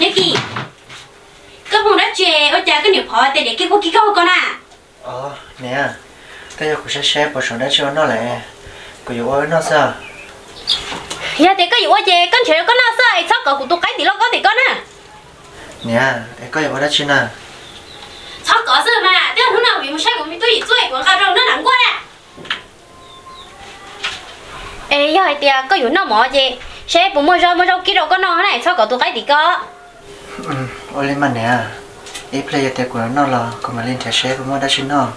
Yog Kis, koj mus dab tsi ua cas koj niam phov tes diav kiag kuj kiag koj na? Niam, koj yog kuv saib saib puas saum dab tsi ua noj lawm, kuv yuav ua noj xwb. Yog tias koj yuav ua ces koj nrhiav koj noj xwb es txhob kov kuv tus qaib tim loj koj tim koj na. Niam, es koj yuav ua dab tsi na? Txhob kov xwb mas, twb hnub no kuv yuav mus saib kuv me tub Yim Txuj es kuv nqa rau noj nram nkuaj na. Es yog hais tias koj yuav noj mov ces seb puas muaj zaub, muaj zaub kib rau koj noj na, txhob kov tus qaib tim koj. Ua li mas niam, ib pliag yog tias kuv noj los kuv mam li nrhiav seb puas muaj dab tsi noj.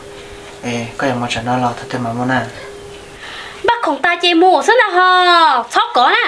Es koj yuav mus tsam no los thaum twg mam mus na? Npaj khoom tas ces mus xwb ntag ho, txhob kov na.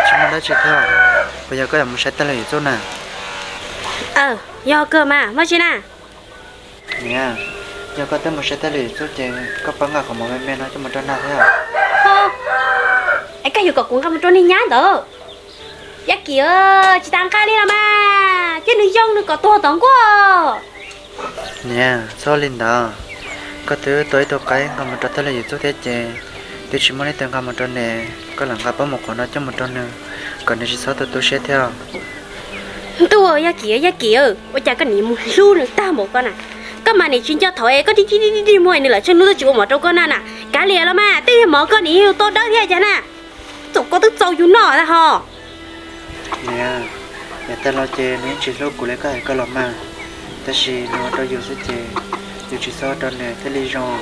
Tsis muaj dab tsi thiab, puas yog koj yuav mus saib Tag Lwm Yim Txuj na? Yog kawg mas, muaj tsi na? Niam, yog koj twb mus saib Tag Lwm Yim Txuj ces koj pab nqa qhov mov me me no coj mus rau Nag thiab. Es koj yuav kom kuv nqa mus rau niag nyab ntawd? Yaj Kim, tsis tas nqa li los mas, cia nws yoo nws kom tuag tom nkuaj. Niam, txhob li ntawd, koj twb tua ib tug qaib nqa mus rau Tag Lwm Yim Txuj thiab ces twb tsis muaj leej twg nqa mus rau nws, koj lam nqa pob mov qhuav no coj mus rau nws, kom nws tsis txhob tu tu siab thiab. Ntuj, Yaj Kim, Yaj Kim, ua cas koj nim mus hlub nws tag npaum ko na? Koj mas nim tsis nco thaum es koj dig dig dig dig muag nws lawm tsheej hnub twb tsis ua mov rau koj noj na. Kav liam los mas, tej yog mov koj nim yug tau dawb thiab cas na. Txaum koj twb txaus yus noj tag ho. Niam, yav tag los ces nws yeej tsis hlub kuv li koj hais ko los mas, tab sis nws ua rau yus xwb ces yus tsis txhob ua rau nws thiaj li zoo.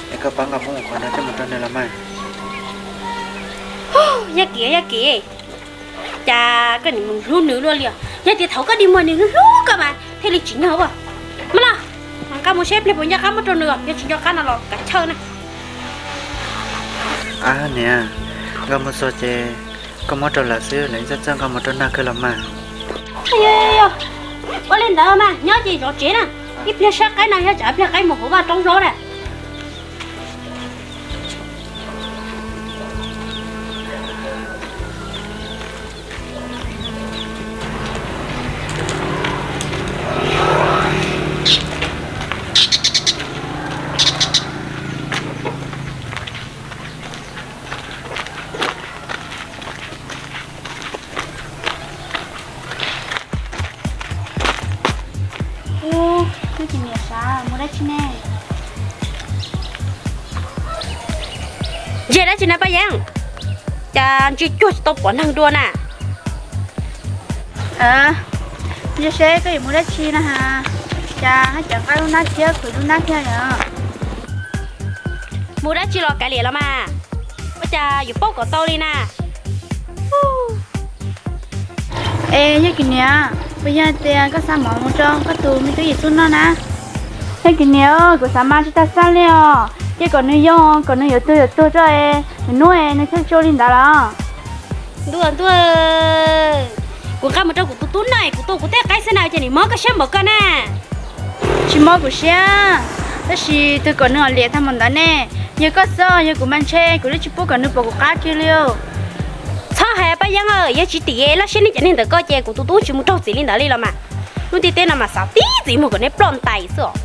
Es koj pab nqa pob mov qhuav no coj mus rau nws los mas. Yaj Kim, Yaj Kim, cas koj nim mus hlub nws luaj li os? Yog tias thaum koj dig muag nws hlub hlub koj mas thiaj li tsim nyog ua. Mas los, nqa mus seb pliag puas nco qab muab rau nws, yog tsis nco qab no los kav chawj na. Ab niam, nqa mus txog ces koj muab rau lawv xwb, lawv yeej txawj txawj nqa mus rau Nag kawg los mas. Ua li ntawd mas nyob ces zov tsev na, ib pliag saib qaib no yog tsam ib pliag qaib mus hauv vaj roob zov na. Ub, twb tsis niam sav mus dab tsi ne? Ntsia dab tsi na Paj Yeeb? Cas ntsia cuag tsis tau pom neeg dua na? Ntsia seb koj yuav mus dab tsi na has. Cas haj cov nqa lub nab thiab khwv lub nab thiab yom? Mus dab tsi los kav liam los mas. Ua cas yuav paub kom tau li na? Es Yaj Kim niam, puas yog tias koj xa mov mus rau koj tus me tub Yim Txuj noj na? Yaj Kim niam, kuv xav mas tsis tas xaj li os. Cia kom nws yoo, kom nws yuav tuag yuav tuag tso es nws hnub es nws thiaj tso li ntawd los. Ntuj ntuj, kuv nqa mus rau kuv tus tub noj es kuv tua kuv tej qaib xwb na, ces nim mob koj siab npaum ko na. Tsis mob kuv siab, tab sis twb kom nws liam tag mus ntawd ne. Yog koj xwb, yog kuv mas ntshe kuv twb tsis pub kom nws pom kuv qab kiag li. Txhob hais Paj Yeeb, yog tsis tim laj siab nej cov neeg ntawm koj ces kuv tus tub tsis mus raug txim li ntawd li los mas. Lub ntiaj teb no mas xav tib txwm mus kom neb ploj ntais xwb os.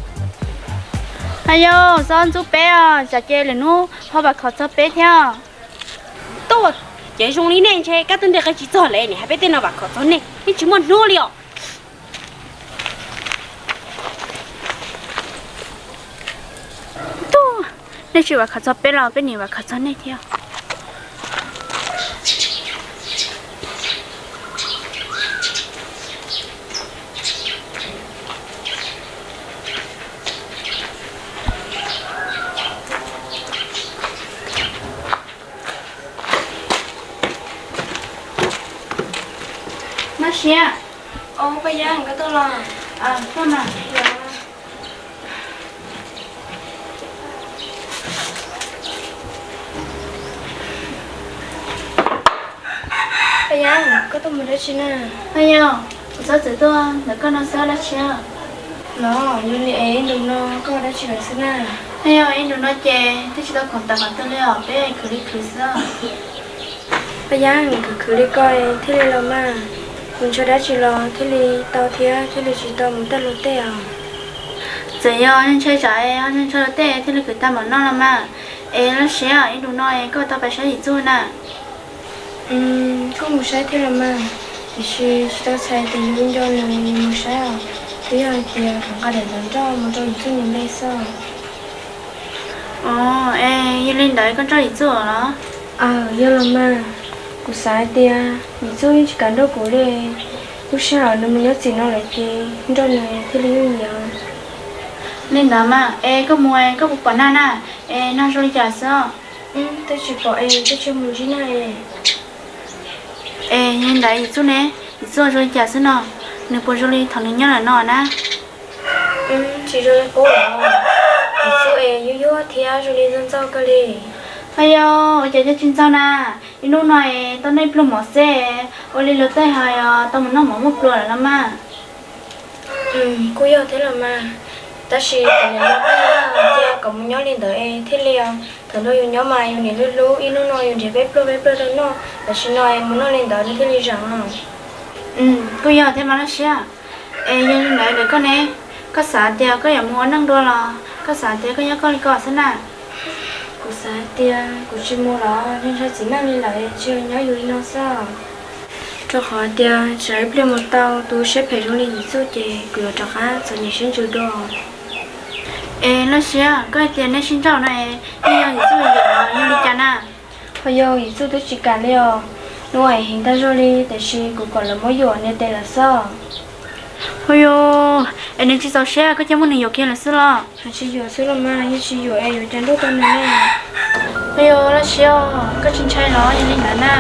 Yog xav ntxub peb os, tsam ces lwm hnub ho vam khom txog peb thiab. Tuaj, ces zoo li nej ntshe kab twb ntej qe tsis txog lawm nim hais peb tej no vam khom txog nej, nej tsis muaj hnub li os. Tuaj, nej tsis vam khom txog peb los peb nim vam khom txog nej thiab. Noj siab. Paj Yeeb, koj tuaj los? Tuaj mas. Paj Yeeb, koj tuaj mus dab tsi na? Paj Yeeb, kuv txhob txwm tuaj ntawm koj no xwb Laj Siab. Los yog li es ib ntus no koj ua dab tsi lawm xwb na? Paj Yeeb, ib ntus no ces twb tsis tau khoom tawm qhov twg li os, peb khwv li khwv xwb. Paj Yeeb, khwv khwv li koj thiaj li los mas, mus ntshaw dab tsi los thiaj li tau thiab thiaj li tsis tau mus tag luag tej os. Txawm yog ntshai tsam es ho ntshai luag tej thiaj li khwv tau mam noj los mas. Es Laj Siab, ib ntus no es koj tau pais saib Yim Txuj na? Kuj mus saib thiab los mas, tiam sis tsis tau txhais tias yuav nco nws mus saib os, twb yog hais tias kuv nqa daim ntawv nroj mus rau Yim Txuj nws npe xwb. Os, es yog li ntawd koj nroj Yim Txuj los? Aws, yog los mas, kuv xav hais tias Yim Txuj yeej tsis kam nrauj kuv li, lub sij hawm nws mus nyob txim no lawm ces nrauj nws thiaj li yooj yim. Li ntawd mas es koj mus es koj puas pom Nag na? Es Nag zoo li cas xwb? Twb tsis pom es twb tsis mus ntsib Nag. Es yog li ntawd Yim Txuj ne, Yim Txuj zoo li cas xwb no? Nws puas zoo li thaum nws nyob lawm no na? Tsis zoo li qub os. Yim Txuj es yuag yuag thiab zoo li ntxaug ntxaug kawg li. Paj Yeeb, ua cas cov tsis ntxaug na? Ib hnub no es tau noj pluag mov xwb, ua li luag tej hais os tau mus noj mov muaj pluag lawm los mas. Kuj yog thiab los mas, tab sis kuv niam nrog Paj Yeeb hais tias kom mus nyob li ntawd es thiaj li os, thaum nrog yus nyob mas yus niam hlub hlub, ib hnub no yus nrhiav peb pluag peb pluag rau noj, tam sim no es mus noj li ntawd nws thiaj li zoo. Kuj yog thiab mas Laj Siab. Es yog li ntawd lawm koj ne, koj xav tias koj yuav mus ua neej dua los koj xav tias koj nyob koj li ko xwb na? Kuv xav hais tias kuv tsis mus los ntshai txiv neej li lawm, tsis nyob yus li no xwb. Rau qhov tias tsam ib pliag mus tau tus siab phem zoo li Yim Txuj ces kuv yuav rov qab txom nyem siab ntsws dua. Es Laj Siab, koj hais tias nej sib nrauj no es yeej yog Yim Txuj yam los yog li cas na? Ho yog Yim Txuj twb tsis kam li os, nws ua heev tag zog li, tiam sis kuv kom lawv muab yuam niam tes lawm xwb. Ho yog, es nws tsis txaus siab koj thiaj muab nws yuam kiag lawm xwb los? Hais tsis yuam xwb los mas, yog tsis yuam es yuav cas nrauj tau nws ne? Ho yog Laj Siab, koj tsis ntshai los yog li ntawd na,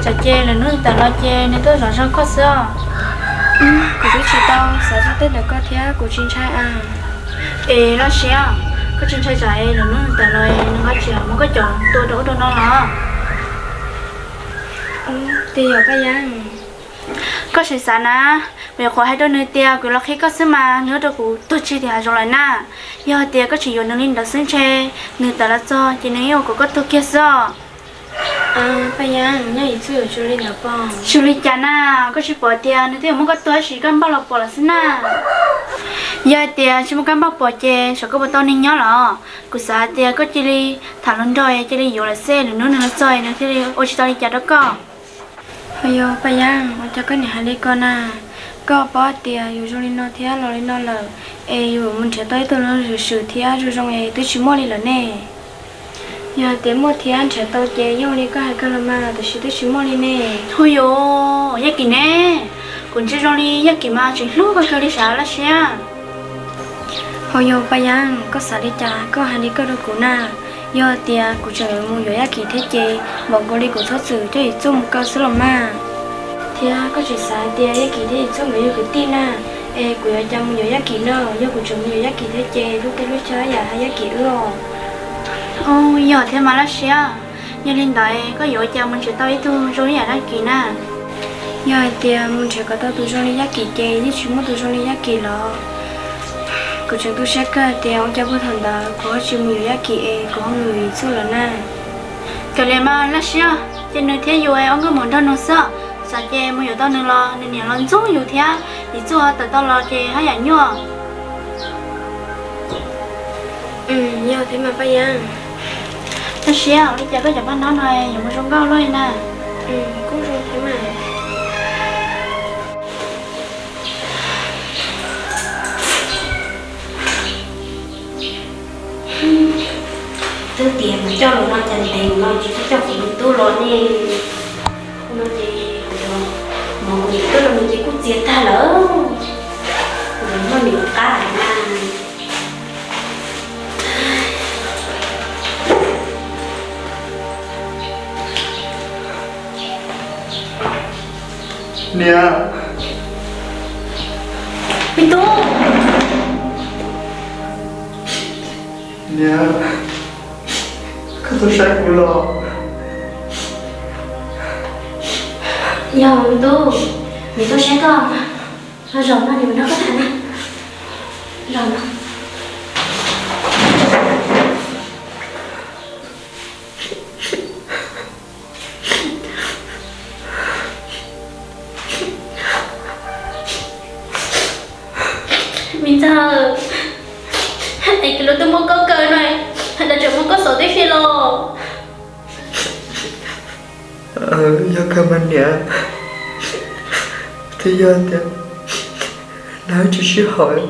tsam ces lwm hnub nws tawm los ces nws tuaj zov zog koj xwb os. Kuv twb tsis tau xav txog tej ntawd koj thiab kuv tsis ntshai a. Es Laj Siab, koj tsis ntshai tsam es lwm hnub nws tawm los nws ho tsis muab koj coj tua rau ub rau no los? Tiag yog Paj Yeeb. Koj sim xav na, kuv nyuam qhuav hais rau nws tias kuv los qhia koj xwb mas nws ua rau kuv tuag tsig tim hav zoov lawm na. Yog hais tias koj tseem yuav nws li ntawd xwb ntshe nws tawm los txog ces nws yeej ua kom koj tuag kiag xwb os. Paj Yeeb, nyob Yim Txuj yuav tsum li ntawd pom. Tsis li cas na, koj tsis pom tias nws twb yuav muab koj tua tab sis koj npaj los pom lawm xwb na. Yog hais tias tsis muaj kab npaj pom ces xyov koj puas tau neeg nyob los. Kuv xav hais tias koj cia li tham hluas nraug cia li yuav lawm xwb, lwm hnub nws los txog nws thiaj li ua tsis tau li cas rau koj. Ho yog Paj Yeeb, ua cas koj niam hais li ko na? Koj paub tias yus zoo li no thiab los li no lawm, es yus mus nrhiav tau ib tug zoo zoo swm thiab zoo zoo es twb tsis muaj li lawm ne. Yog hais tias muaj thiab nrhiav tau ces yeej ua li koj hais kawg los mas, tab sis twb tsis muaj li ne. Hu yus, Yaj Kim ne, kuv ntsia zoo li Yaj Kim mas tseem hlub koj kawg li sav Laj Siab. Ho yog Paj Yeeb, koj xav li cas koj hais li koj rau kuv na? Yog tias kuv tseem mus yuav Yaj Kim thiab ces npaum nkaus li kuv txhob txwm coj Yim Txuj mus kaw xwb los mas. Thiab koj tseem xav hais tias Yaj Kim thiab Yim Txuj nkawd yog kwv tij na, es kuv yuav cas mus yuav Yaj Kim no? Yog kuv tseem mus yuav Yaj Kim thiab ces lub teb lub chaw yam hais Yaj Kim wb os. Yog thiab mas Laj Siab, yog li ntawd koj yuav ua cas mus nrhiav tau ib tug zoo li yam Yaj Kim na? Yog hais tias mus nrhiav kom tau tus zoo li Yaj Kim ces yeej tsis muaj tus zoo li Yaj Kim los. Kuv tseem tu siab kawg tias ua cas puag thaum ntawd kuv ho tsis mus yuav Yaj Kim es kuv ho mus yuav Yim Txuj lawm na. Kav liam mas Laj Siab, ces nws thiab yus es ua nkauj muam nraug nus xwb, xav ces mus yuav tau nws los nws niam los ntxub yus thiab, Yim Txuj ho tawm tau los ces haj yam nyuaj. Yog thiab mas Paj Yeeb. Laj Siab, ua li cas koj cov paj hnab no yuav mus zoo nkauj luaj li na? Kuj zoo thiab mas. Twb tias mus coj los no cas ntev no tsis coj kuv tus tub los ne. No ces kuv cov mov kuv tus tub los nws ces kuj txias tag lawm. Kuv noj nws qab na. Niam. Me tub. Niam, koj tuaj saib kuv los? Yog me tub, niam tuaj saib koj. Los zaum no niam mus nrog koj tham na. Zaum no. Me ntxawg, es koj lub twb muab koj kaw no, has tas tseem muab koj xauv tib si los? Yog kawg mas niam, twb yog tias nag tsis sib haum,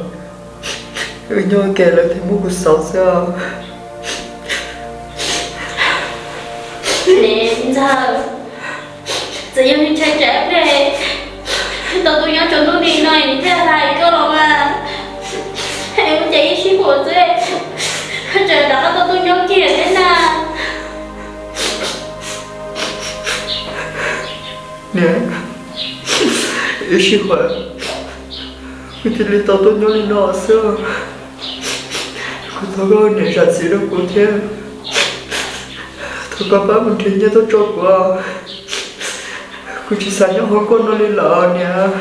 wb nyob ua ke lawv thiaj muab kuv xauv xwb os. Niam ntxawg, txawm yog nws ntshai tsam ib pliag tau tuaj nyob rau hnub nim no nws thiaj hais koj los mas, es ua cas ib sij huam xwb tseem rov qab tau tuaj nyob kiag thiab na. Niam, ib sij huam kuv cia li tau tuaj nyob li no xwb. Kuv thov koj niam zam txim rau kuv thiab. Thov koj pab mus nrhiav nyiaj tuaj tso kuv. Kuv tsis xav nyob hauv koj no li lawm niam.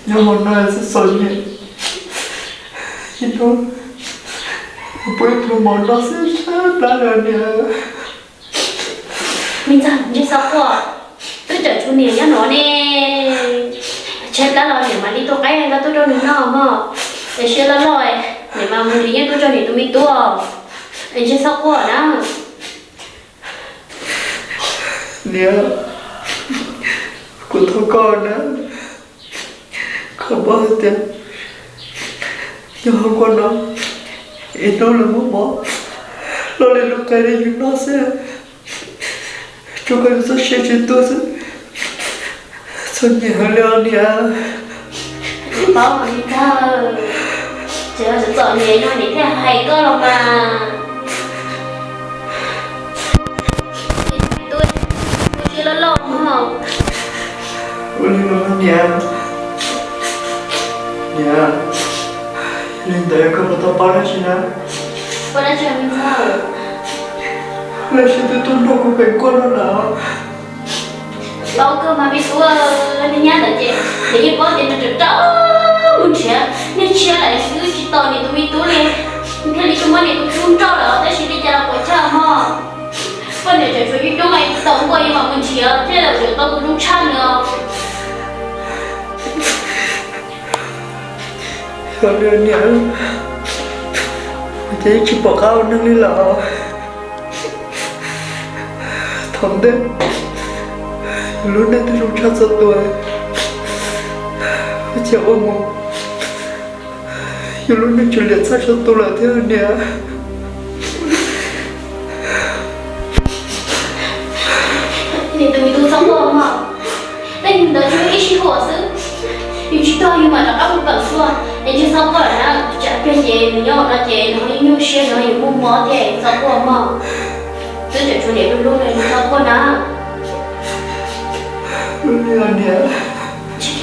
Nyob hauv no xwb txom nyem. Ib hnub kuv pub ib pluag mov noj xwb tshaib plab lawm niam. Me ntxawg, ntsej xov quaj, twb tseem tshuav niam nyob no ne. Tshaib plab los niam mam li tua qaib nqa tuaj rau nws noj mog. Es siab loj loj, niam mam mus nrhiav nyiaj tuaj tso niam tus me tub. Es ntsej xov quaj na. Niam, kuv thov koj na, koj paub hais tias nyob hauv koj no, ib hnub lawv muab mov loj li lub qe rau yus noj xwb, tsuas koj yus txoj sia tsis tuag xwb. Txom nyem heev li os niam. Paub mas me ntxawg, txawm txom nyem no niam thiaj hais koj los mas. Ua li los niam, niam, li ntawd koj puas tau paub dab tsi na? Paub dab tsi me ntxawg? Lawv siab twb tuaj nrog kuv pem koj no lawm. Paub kawg mas me tub, nej nyab ntawd ces nws yeej paub tias nws rau rau mus nrhiav nej tshiab lawm, wb tsis tos nws tus me tub li, thiaj li tsis muab nws tus tub nrauj lawm, tab sis li cas los puas chawj mog. Poj niam tseem tshuav coob coob, tau nkuaj yeej mam mus nrhiav thiaj li yuav tau tus zoo tshaj nws. Yog li niam, kuv ces yeej tsis pom qab ua neeg li lawm. Thaum ntej yus lub neej twb zoo tshaj txhua tus, ua cas ua mus yus lub neej tsis liam txhaj txhua tus lawm thiab niam. Niam tus me tub txhob quaj mog, tej neeg ntawd tsuas yog ib sij huam xwb, yus tsis tuag yus mam rov qab mus peem tuaj. Es ntshe txhob quaj lawm na, tsam pliag ces nws nyob no ces nws ho nyuaj siab, nws ho yuav muaj mob thiab, txhob quaj mog. Twb tseem tshuav niam lub hlub no, txhob quaj na. Niam, tsis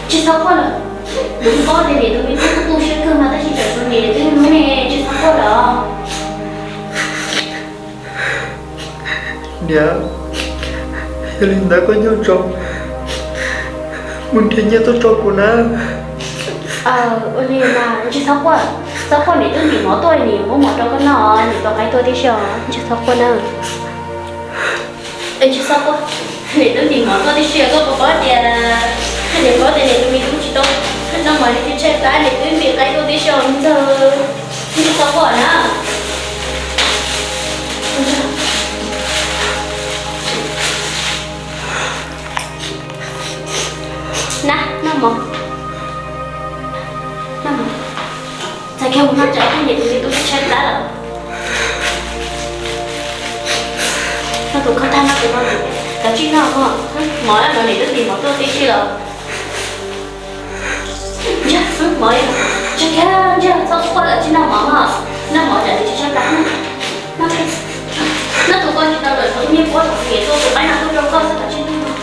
txhob quaj lawm. Kuv paub tias niam tus me tub tu siab kawg mas, tab sis tseem tshuav niam twb hlub ne, tsis txhob quaj lawm. Niam, yog li ntawd koj nyob tso, mus nrhiav nyiaj tuaj tso kuv na. Ua li mas tsis txhob quaj, txhob quaj, niam twb ntim mov tuaj, niam muab mov rau koj noj, niam tua qaib tuaj tib si os, tsis txhob quaj na. Es tsis txhob quaj, niam twb ntim mov tuaj tib si, koj puas paub tias, niam paub tias niam tus me tub tsis tau noj mov li, tshaib tshaib plab, niam twb ntim qaib tuaj tib si os me ntxawg, tsis txhob quaj na. Na, noj mov, noj mov. Txais kiag mus noj tsam ib pliag niam tus me tub tshaib tshaib plab lawm. Noj tus khaub thab, noj tus no, kav tsij noj mog, mov no niam twb ntim mov tuaj tib si lawm. Ntsia, mov, tsis kiag, ntsia, txhob quaj, kav tsij noj mov mog, noj mov tsam niam tshaib tshaib plab. Noj, noj tus koj tsis tau lawm, niam puab tau niam tua tus qaib no tuaj rau koj xwb, kav tsij noj mog.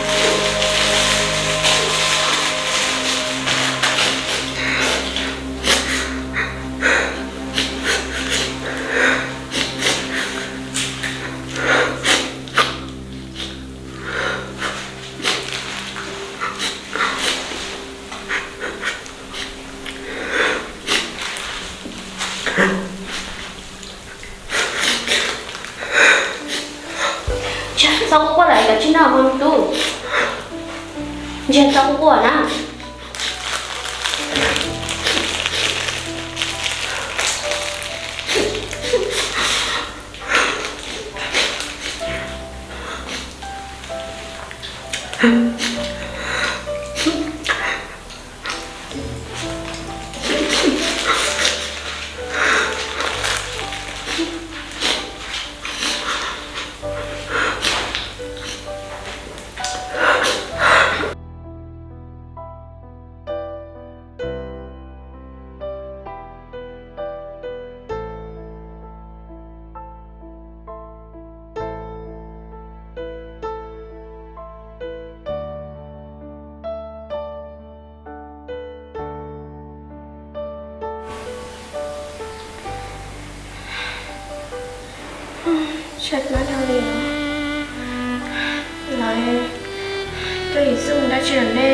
Tau kuv quaj na. Tshais plab dhau li, lawv coj Yim Xwb mus dab tsi lawm ne?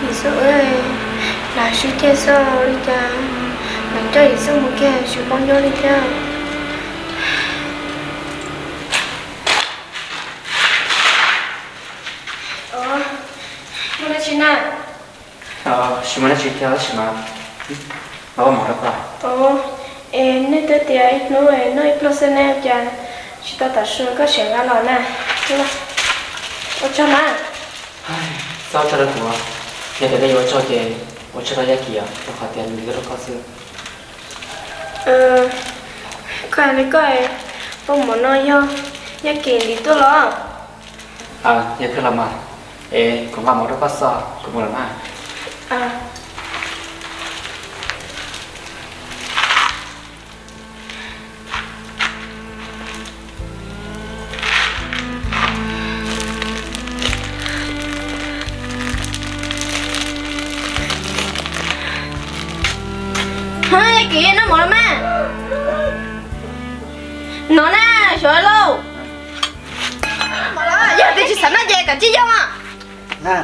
Yim Xwb, lam sib ceg xwb li cas, lawv coj Yim Xwb mus kiag tsis paub nyob li thiab. Muaj dab tsi na? Tsis muaj dab tsi thiab tab sis mas, los ua mov rau koj. Es nej twb tias ib hnub noj ib pluag xwb ne, cas tsis tau tam sim koj tseem nqa los na? Ua tsaug na. Txhob ua tsaug rau kuv, yog tias koj yuav ua tsaug ces ua tsaug rau Yaj Kim rau qhov tias nws ntim tuaj rau koj xwb. Koj hais li koj, pob mov no yog Yaj Kim ntim tuaj los? Yog kawg los mas, es kuv nqa mov rau koj xwb, kuv mus lawm na. Yaj Kim, noj mov los mas. No na, Suav lauj. Yog tias tsis xav noj ces kawm tsis yooj os. Na,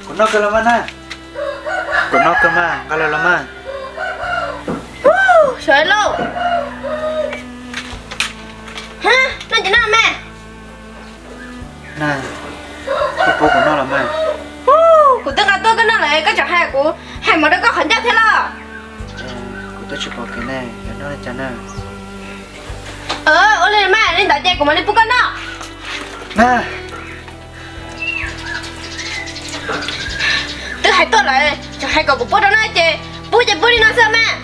kuv noj kawg los mas na. Kuv noj kawg mas, nqa los los mas. Suav lauj. Noj ces noj mas. Na, koj pub kuv noj los mas. Kuv twb nqa tuaj koj noj lawm, koj tseem hais kuv hais mov rau koj qhov ncauj thiab los? Kuv twb tsis pom kev ne, yog noj li cas na? Ua li mas, li ntawd ces kuv mam li pub koj noj. Na, twb hais tuaj lawm, tseem hais kom kuv pub rau noj ces pub ces pub li no xwb mas.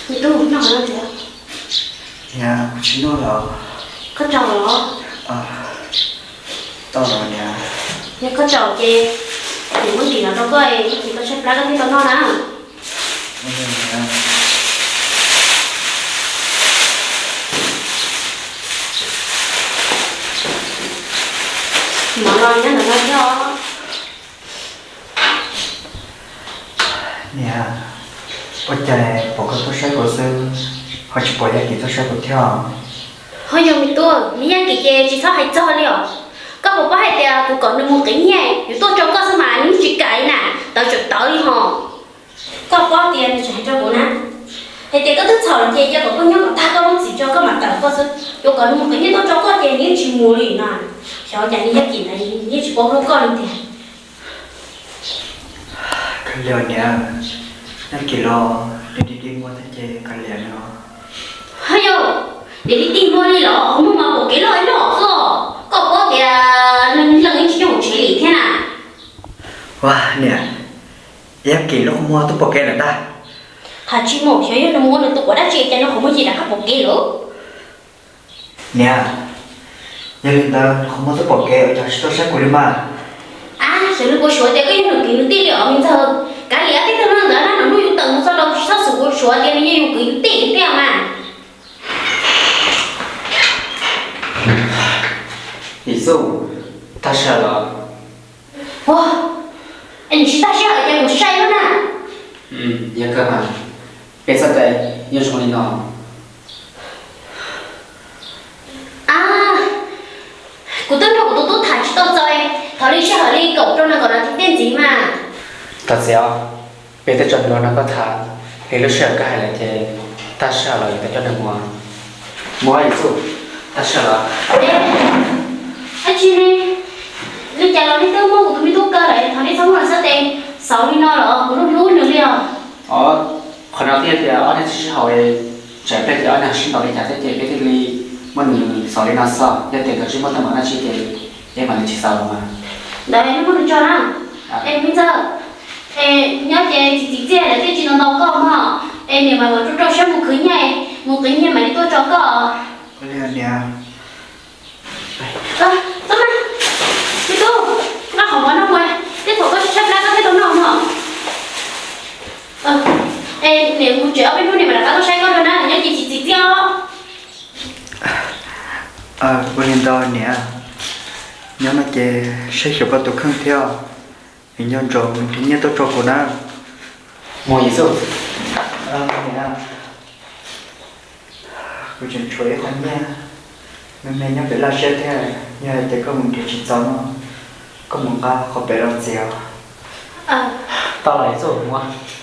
Ntuj, noj qhov no tiag. Niam, kuv tsis noj lawm. Koj tsaug los? Tau los niam. Yog koj tsaug ces kuv muab ntim no rau koj, ib chim koj tshaib plab koj thiaj tau noj na. Mov los nyob ntawm no thiab os. Niam, ua cas pom koj tuaj saib kuv xwb, ho tsis pom Yaj Kim tuaj saib kuv thiab? Ho yog me tub, me Yaj Kim ces tsis txhob hais txog li os. Koj puas paub hais tias kuv kom nws mus qiv nyiaj yuav tuaj rau koj xwb mas nws yeej tsis kam li na, tawv tseem tawv li hos. Koj paub tias nws tseem hais rau kuv na, hais tias koj twb txhaum lawm ces cia kom koj nyob kom tag koj lub txim tso koj mam tawm koj xwb. Yuav kom nws mus qiv nyiaj tuaj rau koj ces nws yeej tsis mus li na. Xyov cas me Yaj Kim ntawd yeej tsis paub hlub koj li tiag. Kav liam niam, Yaj Kim los nws dig dig muag thiab ces kav liam no. Ho yog, nws dig dig muag li los ho muaj mas pom kev loj loj xwb. Koj paub tias leej yeej tsis nyob hauv tsev li thiab na. Ua niam, Yog Kim lub qhov muag twb pom kev lawm ntag. Qhov tsis mus xyov yog nws mus ua nws tus quav dab tsi cas nws qhov muag yeej rov qab pom kev lawm. Niam, yog li ntawd nws qhov muag twb pom kev ua cas tsis tuaj saib kuv li mas? Ab, xyov nws puas suav tias koj yog nws kwv nws tij li os me ntxawg. Kav liam, tej tug neeg ntawd na nws hnub yus tawm mus txog los tsis txhob xav suav tias nws yog yus kwv yus tij thiab mas. Yim Txuj, tag sij hawm los? Ua, es nws tsis tag sij hawm ces kuv sai lawm na. Yog kawg mas, peb txoj cai yeej zoo li no. Ab, kuv twb nrog kuv tus tub tham tsis tau txaus, thov li sij hawm li kaum rau nees nkaum nas this tej ntxiv mas. Thov txim os, peb twb tso nws los nrog koj tham, es lub sij hawm koj hais lawm ces tag sij hawm los yuav tau coj nws mus. Mus Yim Txuj, tag sij hawm los. Dab tsi ne? Li cas los nej twb muab kuv tus me tub kaw lawm, thov nej txhob muab xav tes xauv li no los kuv hlub hlub nws li os. Os, qhov no twb yog tias ob niag tsis sib haum, tsam pliag ces ob niag sib ntaus li cas thiab ces peb thiaj li muab nws xauv li no xwb. Yog tias nkawd tsis muaj teeb meem dab tsi ces peb mam li tsis xauv los mas. Ntawd nej muab nws tso na. Es me ntxawg, es nyob ces txiv txiv txiaj lawv thiaj tsis ntaus ntaus koj mog. Es niam mam mam rau rau siab mus khwv nyiaj, mus khwv nyiaj mam li tuaj tso koj. Txhob mas, me tub, nqa qhov mov no mus, tej thaum koj tsis tshaib plab koj thiaj tau noj mog. Es niam mus tsev ob peb hnub niam mam rov qab tuaj saib koj dua na, nyob ces txiv txiv txiaj os. Ua li ntawd niam, nyob no ces saib xyuas koj tus kheej thiab, es nco ntsoov nrhiav nyiaj tuaj tso kuv na. Mus Yim Txuj. Niam, kuv tseem tshuav ib qho nyiaj me me nyob pem laj siab thiab, yog hais tias koj mus nrhiav tsis txaus no, koj mus nqa qhov pem los txiav. Tau los Yim Txuj, mus.